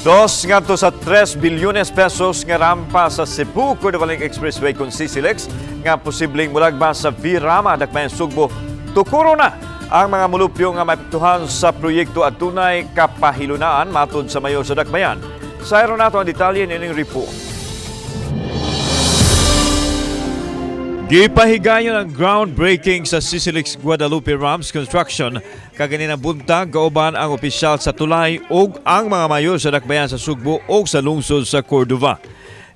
2 ngadto sa 3 bilyones pesos nga rampa sa Cebu Cordova Link Expressway kung CCLEX nga posibleng mulagbas sa Virama, Dakbayan Sugbo. Tukuro na ang mga mulupyo nga maapektuhan sa proyekto at dunay kapahilunaan, matod sa mayor sa Dakbayan. Sayron nato ang detalye niining report. Gipahigayon ang groundbreaking sa CCLEX Guadalupe Ramps Construction kaganina buntag kauban ang opisyal sa tulay ug ang mga mayor sa Dakbayan sa Sugbo ug sa lungsod sa Cordova.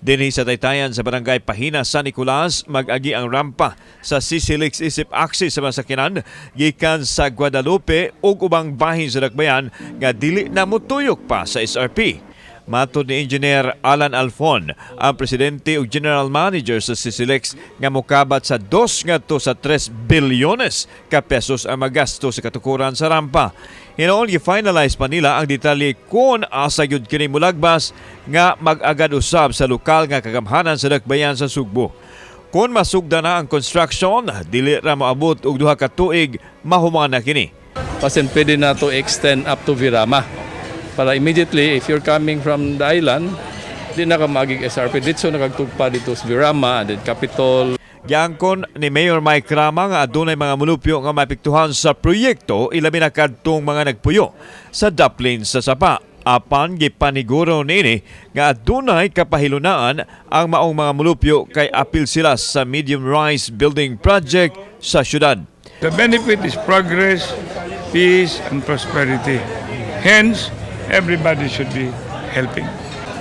Dinhi sa taytayan sa Barangay Pahina, San Nicolas, mag-agi ang rampa sa CCLEX isip access sa masakinan gikan sa Guadalupe ug ubang bahin sa Dakbayan nga dili na motuyok pa sa SRP. Matod ni Engineer Alan Alfon, ang presidente ug general manager sa CCLEX, nga mokabat sa 2 ngadto sa 3 bilyones ka pesos ang magasto sa katukuran sa rampa. Hinoon gi-finalize pa nila ang detalye kung asa gyud kini mulagbas nga mag-agad usab sa lokal nga kagamhanan sa Dakbayan sa Sugbo. Kung masugda na ang construction, dili ra moabot og 2 ka tuig mahuman na kini. Kasi pwede na to extend up to Virama. Para immediately, if you're coming from the island, di na ka magig SRP. Dito na kag tugpa dito sa Virama and then Capitol. Giangkon ni Mayor Mike Rama nga adunay mga mulupyo nga maapektuhan sa proyekto, ilabi na kadtong mga nagpuyo sa daplin sa sapa. Apan gipaniguro nini nga adunay kapahilunaan ang maong mga mulupyo kay apil sila sa medium rise building project sa syudad. The benefit is progress, peace, and prosperity. Hence, everybody should be helping.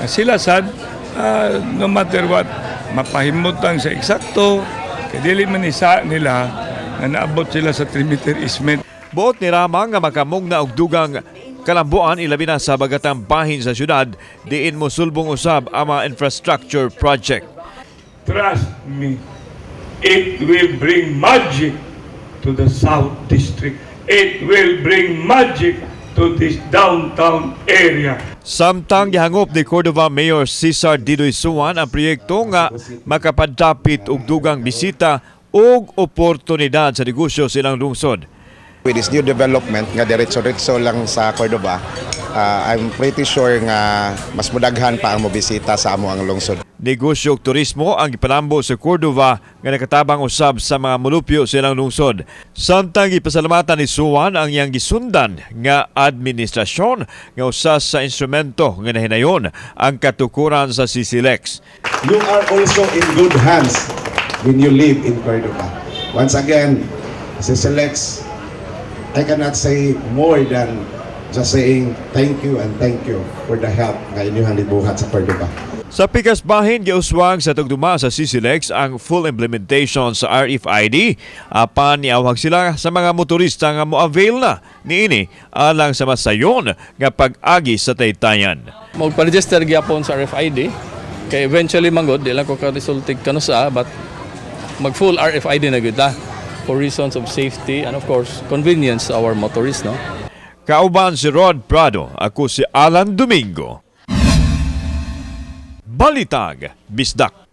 Sila sad, no matter what, mapahimutan sa eksakto, kay dili man isa nila nga naabot sila sa 3-meter easement. Buot ni Rama nga makamugna og dugang kalambuan, ilabi na sa bagatang bahin sa syudad diin mosulbong usab ang mga infrastructure project. Trust me, it will bring magic to the South District. It will bring magic to this downtown area. Samtang gihangop ni Cordova Mayor Cesar Didoy Suan ang proyekto nga makapadapit og dugang bisita ug oportunidad sa negosyo sa ilang lungsod. With this new development nga diretso-diretso lang sa Cordova, I'm pretty sure nga mas mudaghan pa ang mobisita sa amo ang lungsod. Negosyo ug turismo ang gipalambo sa Cordova nga nakatabang usab sa mga mulupyo sa ilang lungsod. Samtang gipasalamatan ni Suan ang iyang gisundan nga administrasyon nga usa sa instrumento nga nahinayon ang katukuran sa CCLEX. You are also in good hands when you live in Cordova. Once again, CCLEX, I cannot say more than just saying thank you and thank you for the help nga inyong gibuhat sa Cordova. Sa pikas bahin, giuswag sa tugduma sa CCLEX ang full implementation sa RFID apan niawhag sila sa mga motorista nga mo-avail na niini alang sa masayon nga pag-agi sa taytayan. Magpa-register gyapon sa RFID. Kay eventually manggod, di lang ko ka-resultig kanusa, but mag full RFID na gyud ta for reasons of safety and, of course, convenience to our motorists, no? Kauban si Rod Prado, ako si Alan Domingo. Balitag, Bisdak.